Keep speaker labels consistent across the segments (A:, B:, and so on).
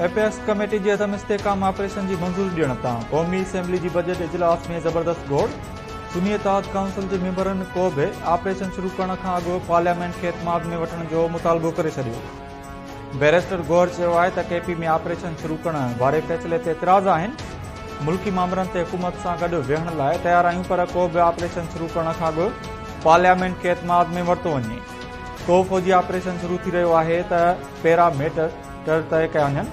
A: Apex committee جي عزم استحڪام آپريشن جي منظوري ڏيڻ تان قومي اسيمبلي جي بجيٽ اجلاس ۾ زبردست گوڙ، سني اتحاد ڪائونسل جي ميمبرن ڪو به آپريشن شروع ڪرڻ کان اڳ پارليامينٽ کي اعتماد ۾ وٺڻ جو مطالبو ڪري ڇڏيو. بئريسٽر گوهر چيو آهي ته ڪي پي ۾ آپريشن شروع ڪرڻ واري فيصلي تي اعتراض آهن، ملڪي مامرن تي حڪومت سان گڏ ويهڻ لاء تيار آهيون پر ڪو به آپريشن شروع ڪرڻ کان اڳ پارليامينٽ کي اعتماد ۾ ورتو وڃي. ڪو فوجي آپريشن شروع ٿي رهيو آهي ته پيرا ميٽر طئي ڪيا وڃن.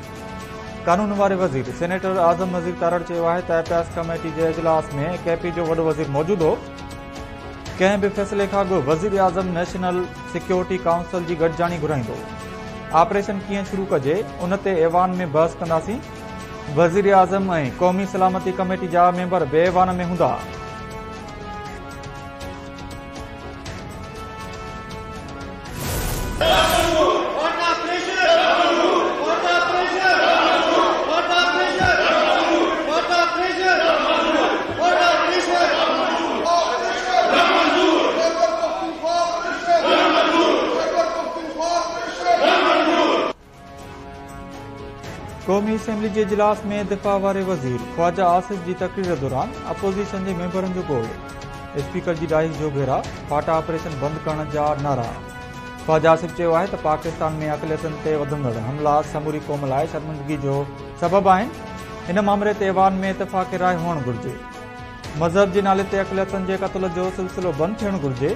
A: قانون واري وزير سينيٽر اعظم نذير تارڙ چيو آهي ته ايپيس ڪميٽي جي اجلاس ۾ ڪي پي جو وڏو وزير موجود هو، ڪنهن به فيصلي کان اڳ وزيراعظم نيشنل سيڪيورٽي ڪائونسل جي گڏجاڻي گهرائيندو، آپريشن ڪيئن شروع ڪجي ان تي ايوان ۾ بحث ڪنداسين، وزيراعظم ۽ قومي سلامتي ڪميٽي جا ميمبر به ايوان ۾ هوندا. قومي اسيمبلي جي اجلاس ۾ دفاع واري وزير خواجه آصف جي تقرير دوران اپوزيشن جي ميمبرن جو گوڙ، اسپيڪر جي ڊائس جو گهيراء، فاٽا آپريشن بند ڪرڻ جا نعرا. خواجه آصف چيو آهي ته پاڪستان ۾ اقليتن تي وڌندڙ حملا سموري قوم لاء شرمندگي جو سبب آهن، ان مامري تي ايوان ۾ اتفاق راء هئڻ گهرجي. مذهب جي نالي تي اقليتن جي قتل جو سلسلو بند ٿيڻ گهرجي،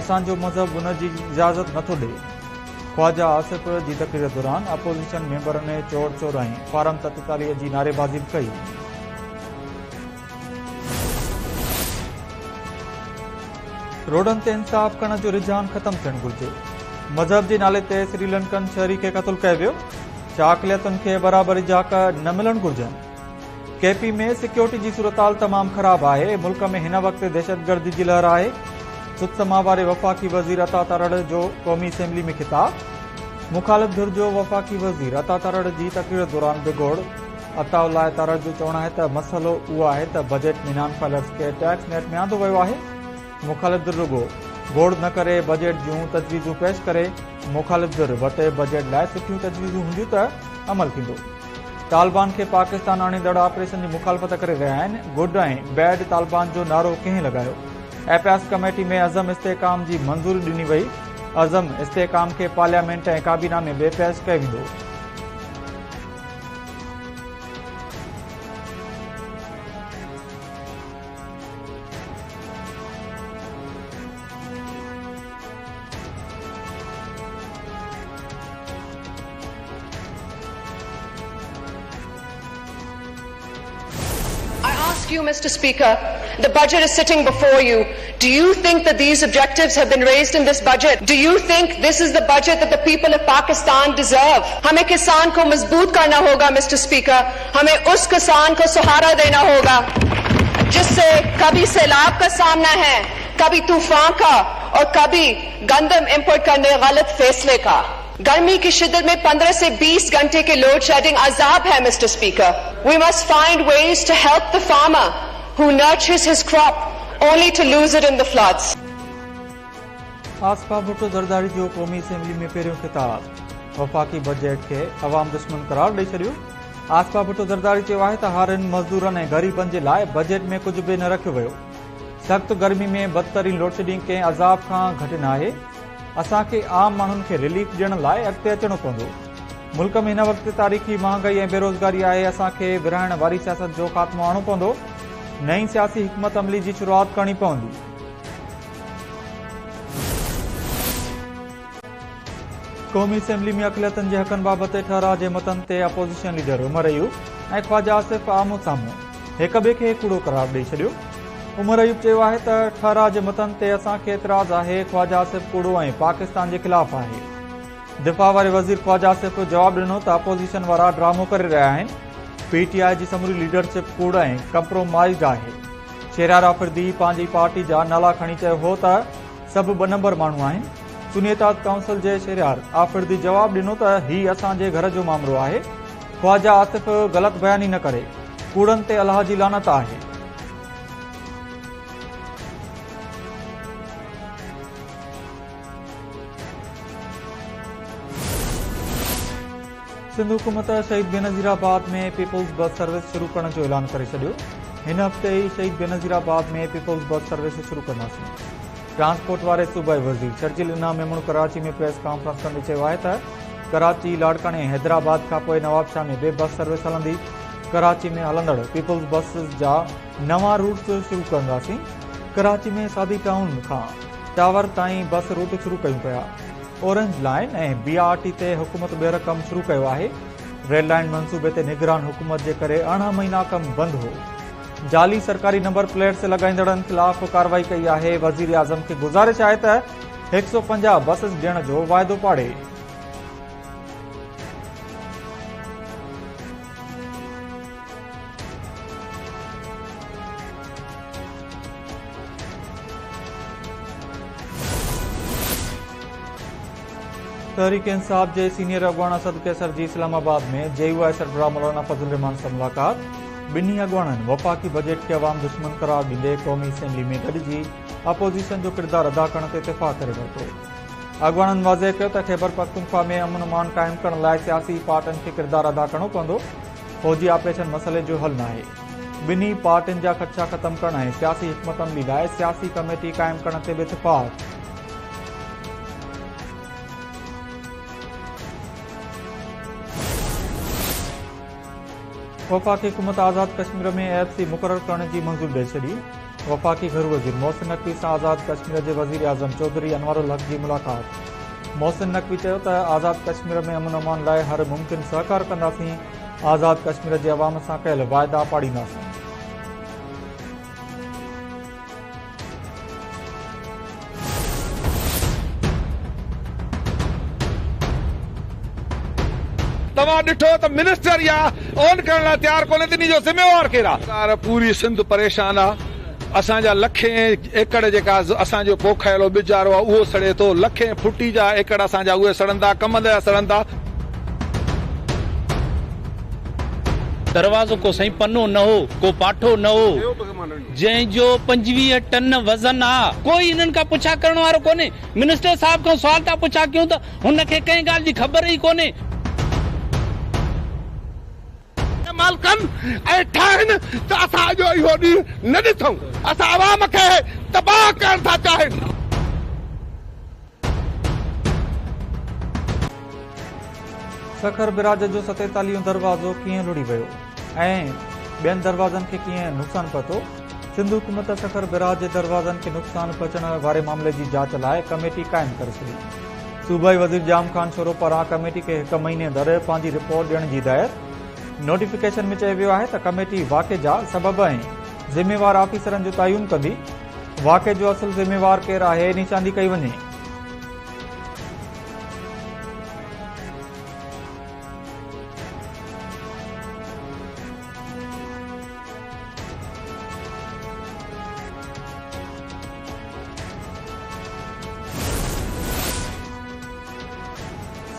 A: اسان جو مذهب ان جي اجازت نٿو ڏئي. خواجه آصف جي تقرير دوران اپوزيشن ميمبرن چور چور ۽ فارم 43 جي نعريبازي به ڪئي. روڊن تي انصاف ڪرڻ جو رجحان ختم ٿيڻ گهرجي، مذهب جي نالي تي سريلنڪن شهري کي قتل ڪيو ويو، ڇا اقليتن کي برابري جا حق نه ملڻ گهرجن؟ ڪي پي ۾ سيڪيورٽي جي صورتحال تمام خراب آهي، ملڪ ۾ هن وقت دهشتگردي جي لهر آهي، سڌ سماء واري وفاقي وزير عطا تارڙ جو قومي اسيمبلي ۾ خطاب، مخالف ڌر جو وفاقي وزير عطا تارڙ جي تقرير دوران به گوڙ، عطاء الله تارڙ جو چوڻ آهي ته مسئلو اهو آهي ته بجيٽ ۾ نان فائلرز کي ٽيڪس نيٽ ۾ آندو ويو آهي، مخالف ڌر رڳو گوڙ نه ڪري بجيٽ جون تجويزون پيش ڪري، مخالف ڌر وٽ بجيٽ لاء سٺيون تجويزون هونديون ته عمل ٿيندو. طالبان کي پاڪستان آڻيندڙ آپريشن جي مخالفت ڪري رهيا آهن، گڊ ۽ بيڊ طالبان جو نعرو ڪنهن لڳايو؟ ايپياس ڪميٽي ۾ عزم استحڪام جي منظوري ڏني وئي، عزم استحڪام کي پارليامينٽ ۽ ڪابينا ۾ به پيش ڪيو ويندو.
B: I ask you, Mr. Speaker, the budget is sitting before you. Do you think that these objectives have been raised in this budget? Do you think this is the budget that the people of Pakistan deserve? हमें किसान को मजबूत करना होगा mister speaker हमें उस किसान को सहारा देना होगा जिससे कभी सैलाब का सामना है कभी तूफान का और कभी गंदम इंपोर्ट करने गलत फैसले का गर्मी की शिद्दत में 15 से 20 घंटे के लोड शेडिंग अजाब है mister speaker we must find ways to help the farmer who nurtures his crop only to lose it in the floods.
A: Asifa Bhutto Zardari جو قومي اسيمبلي ۾ پهريون خطاب، وفاقي بجيٽ کي عوام دشمن قرار ڏئي ڇڏيو. آصفه ڀٽو زرداري چيو آهي ته هارين، مزدورن ۽ غريبن جي لاء بجيٽ ۾ ڪجهه به نه رکيو ويو. سخت گرمي ۾ بدترين لوڊشيڊنگ ڪنهن عذاب کان گهٽ ناهي، اسان کي عام ماڻهن کي رليف ڏيڻ لاء اڳتي اچڻو پوندو. ملڪ ۾ هن وقت تاريخي مهانگائي ۽ بيروزگاري آهي، اسان کي ورهائڻ واري سياست جو خاتمو آڻڻو پوندو، نئين سياسي حڪمت عملي جي شروعات ڪرڻي پوندي. قومي اسيمبلي ۾ اقليتن جي حقن بابت ٺهراء جي متن تي اپوزيشن ليڊر عمر ايوب ۽ خواجه آصف آمهون سامهون هڪ ٻئي کي ڪوڙو قرار ڏئي ڇڏيو. عمر ايوب چيو آهي ته ٺهراء جي متن تي اسان کي اعتراض آهي، خواجه آصف ڪوڙو ۽ پاڪستان جي خلاف آهي. دفاع واري وزير خواجه آصف جواب ڏنو ته اپوزيشن وارا ڊرامو ڪري رهيا آهن، پي ٽي آء جي سموري ليڊرشپ ڪوڙ ۽ ڪمپرومائزڊ آهي. شهريار آفريدي پنهنجي پارٽي جا نالا کڻي چيو هو ته سڀ ٻه نمبر ماڻهو آهن. سني اتحاد ڪائونسل جي شهريار آفريدي جواب ڏنو ته هي اسان جي گهر جو مامرو آهي، خواجه آصف غلط بياني نه ڪري، ڪوڙن تي الله جي لعنت آهي. سنڌ حڪومت شهيد بينظيرآباد ۾ پيپلز بس سروس شروع ڪرڻ جو اعلان ڪري ڇڏيو. هن هفتي ئي شهيد بينظيرآباد ۾ پيپلز بس سروس شروع ڪنداسين. ٽرانسپورٽ واري صوبائي وزير شرجيل انعام ميمڻ ڪراچي ۾ پريس ڪانفرنس ڪندي چيو آهي ته ڪراچي، لاڙڪاڻي ۽ حيدرآباد کانپوء نوابشاهه ۾ به بس سروس هلندي، ڪراچي ۾ هلندڙ پيپلز بسز جا نوان روٽس شروع ڪنداسين، ڪراچي ۾ سعدي ٽائون کان ٽاور تائين بس روٽ شروع ڪيون پيا. Orange line ۽ B R T تي حڪومت ٻيهر ڪم شروع ڪيو آهي، ريل لائين منصوبي تي نگران حڪومت جي ڪري 18 مهينا ڪم بند هو، جعلي سرڪاري نمبر پليٽس لڳائيندڙن خلاف ڪارروائي ڪئي آهي، وزيراعظم کي گذارش آهي ته 150 بسز ڏيڻ جو واعدو پاڙي. تحريڪ انصاف جي سينيئر اڳواڻ اسد قيصر جي اسلام آباد ۾ جي يو آء سربراهه مولانا فضل الرحمان سان ملاقات، ٻنهي اڳواڻن وفاقي بجيٽ کي عوام دشمن قرار ڏيندي قومي اسيمبلي ۾ گڏجي اپوزيشن جو ڪردار ادا ڪرڻ تي اتفاق ڪري ورتو. اڳواڻن واضح ڪيو ته خيبرپختونخوا ۾ امن امان قائم ڪرڻ لاء سياسي پارٽين کي ڪردار ادا ڪرڻو پوندو، فوجي آپريشن مسئلي جو حل ناهي. ٻنهي پارٽين جا خدشا ختم ڪرڻ ۽ سياسي حڪمت عملي لاء سياسي ڪميٽي قائم ڪرڻ تي به اتفاق. وفاقي حڪومت آزاد ڪشمير ۾ ايف سي مقرر ڪرڻ جي منظوري ڏئي ڇڏي. وفاقي گهرو وزير محسن نقوي سان آزاد ڪشمير جي وزيراعظم چوڌري انوار الحق جي ملاقات. محسن نقوي چيو ته آزاد ڪشمير ۾ امن امان لاء هر ممڪن سهڪار ڪنداسين، آزاد ڪشمير جي عوام سان ڪيل واعدا پاڙينداسين.
C: توهان ڏٺو ته منسٽر اها اون ڪرڻ لاء تيار ڪونهي ته انهي جو ذميوار ڪير آ؟ سرڪار پوري سنڌ پريشان آ اسان جا لکين ايڪڙ جيڪا اسان جو پوکايل ٻج آرو آ اهو سڙي ٿو لکين ڦٽي جا ايڪڙ اسان جا اهي سڙن ٿا ڪمند جا سڙن ٿا.
D: دروازو ڪو سائين پنو نه هو ڪو پاٺو نه هو جنهن جو 25 ٽن وزن آ. ڪوئي انهن کان پڇا ڪرڻ وارو ڪونهي. منسٽر صاحب کان سوال ٿا پڇا ڪيون ته هن کي ڪنهن ڳالهه جي خبر ئي ڪونهي.
C: استعمال ڪن ۽ ٺاهن ته اسان اڄ اهو ڏينهن نه ڏسون. اسان عوام کي تباهه ڪرڻ ٿا چاهين.
A: سکر بئراج جو ستيتاليهون دروازو ڪيئن لڙهي ويو ۽ ٻين دروازن کي ڪيئن نقصان پهتو؟ سنڌ حڪومت سکر بئراج جي دروازن کي نقصان پهچڻ واري معاملي جي جاچ لاء ڪميٽي قائم ڪري ڇڏي. صوبائي وزير ڄام خان شورو پاران ڪميٽي کي هڪ مهيني اندر پنهنجي رپورٽ ڏيڻ جي هدايت. نوٽيفڪيشن ۾ چيو ويو آهي ته ڪميٽي واقعي جا سبب ۽ ذميوار آفيسرن جو تعين ڪندي. واقعي جو اصل ذميوار ڪير آهي نشاندهي ڪئي وڃي.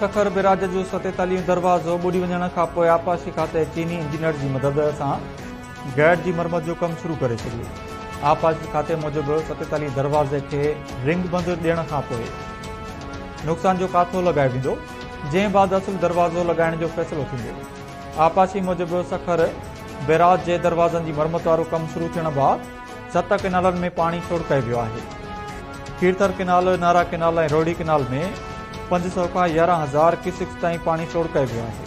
A: سکر بئراج جو ستيتاليهون دروازو ٻڏي وڃڻ کانپوء آبپاشي کاتي چيني انجنيئرز جي مدد سان گيٽ جي مرمت جو ڪم شروع ڪري ڇڏيو. آبپاشي کاتي موجب 47 دروازي کي رنگ بند ڏيڻ کانپوء نقصان جو ڪاٿو لڳايو ويندو، جنهن بعد اصل دروازو لڳائڻ جو فيصلو ٿيندو. آبپاشي موجب سکر بئراج جي دروازن جي مرمت وارو ڪم شروع ٿيڻ بعد ست ڪئنالن ۾ پاڻي ڇوڙ ڪيو ويو آهي. Kirthar canal, Nara canal ۽ Rohri canal ۾ 500 کان 11,000 ڪيوسڪس تائين پاڻي ڇوڙ ڪيو ويو آهي.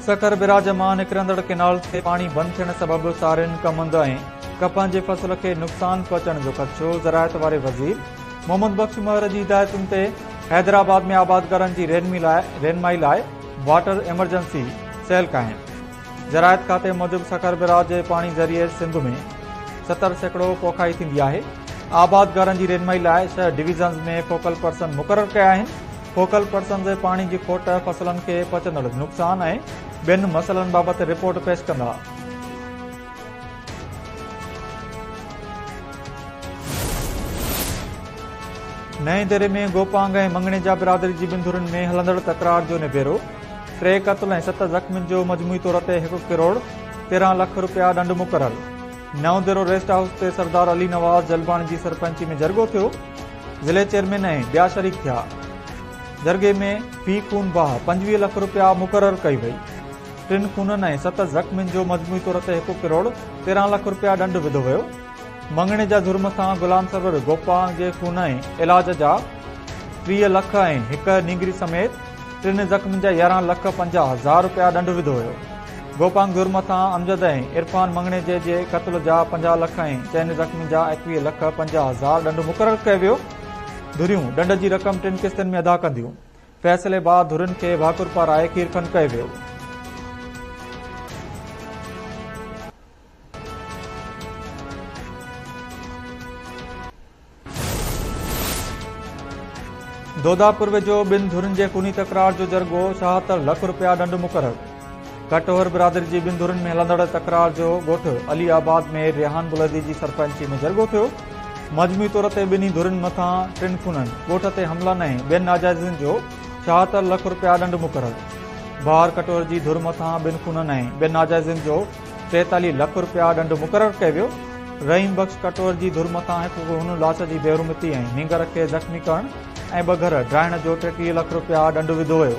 A: سکر بئراج مان نڪرندڙ ڪئنال تي پاڻي بند ٿيڻ سبب سارين، ڪمند ۽ ڪپهه جي فصل کي نقصان پهچڻ جو خدشو، زراعت واري وزير محمد بخش مهر جي هدايتن تي حيدرآباد ۾ آبادگارن جي رهنمائي لاء واٽر ايمرجنسي سيل قائم. زراعت کاتي موجب سکر بئراج جي پاڻي ذريعي سنڌ ۾ 70% پوکائي ٿيندي آهي، آبادگارن جي رهنمائي لاء ڇهه ڊويزنز ۾ فوڪل پرسن مقرر ڪيا آهن، فوڪل پرسنز پاڻي جي کوٽ، فصلن کي پهچندڙ نقصان ۽ ٻين مسئلن بابت رپورٽ پيش ڪندا. نئين ديري ۾ گوپانگ ۽ مڱڻيجا برادري جي ٻن ڌرين ۾ هلندڙ تڪرار جو نبيرو، ٽي قتل ۽ ست زخمين جو مجموعي طور تي هڪ ڪروڙ 13 لک رپيا ڏنڊ مقرر. نئون ديرو ريسٽ هائوس تي سردار علي نواز جلباڻي جي سرپئنچي ۾ جرڳو ٿيو. ضلعي چيئرمين ۽ ٻيا شريڪ ٿيا. جرڳي ۾ في خون باهه 25 لک رپيا مقرر ڪئي وئي. ٽن خونن ۽ ست زخمين جو مجموعي طور تي هڪ ڪروڙ 13 لک رپيا ڏنڊ وڌو ويو. مڱڻيجا ڌر مٿان غلام سرور گوپانگ جي خون ۽ علاج جا 30 لک ۽ هڪ نينگري سميت ٽن زخمين جا 11 لک 50 هزار رپيا ڏنڊ وڌو ويو. گوپانگ ڌر مٿان امجد ۽ عرفان مڱڻيجي جي قتل جا 50 لک ۽ چئن زخمين جا 21 لک 50 هزار ڏنڊ مقرر ڪيو ويو. ڌريون ڏنڊ جي رقم ٽن قسطن ۾ ادا ڪنديون. فيصلي بعد ڌرين کي ڀاڪر پارائي کيرکنڊ ڪيو ويو. دوداپور ويجهو ٻن ڌرين جي خوني تڪرار جو جرڳو، 76 لک رپيا ڏنڊ مقرر. ڪٽوهر برادري جي ٻن ڌرين ۾ هلندڙ تڪرار جو ڳوٺ علي آباد ۾ ريحان بليدي جي سرپئنچي ۾ جرڳو ٿيو. مجموعي طور تي ٻنهي ڌرين مٿان ٽن خونن، ڳوٺ تي حملن ۽ ٻين ناجائزين جو 76 لک رپيا ڏنڊ مقرر. بهار ڪٽوهر جي ڌر مٿان ٻن خونن ۽ ٻين ناجائزين جو 43 لک رپيا ڏنڊ مقرر ڪيو ويو. رحيم بخش ڪٽوهر جي ڌر مٿان هڪ خون لاش جي بيحرمتي ۽ نينگر کي زخمي ڪرڻ ۽ ٻه گهر ڊاهڻ جو 33 لک رپيا ڏنڊ وڌو ويو.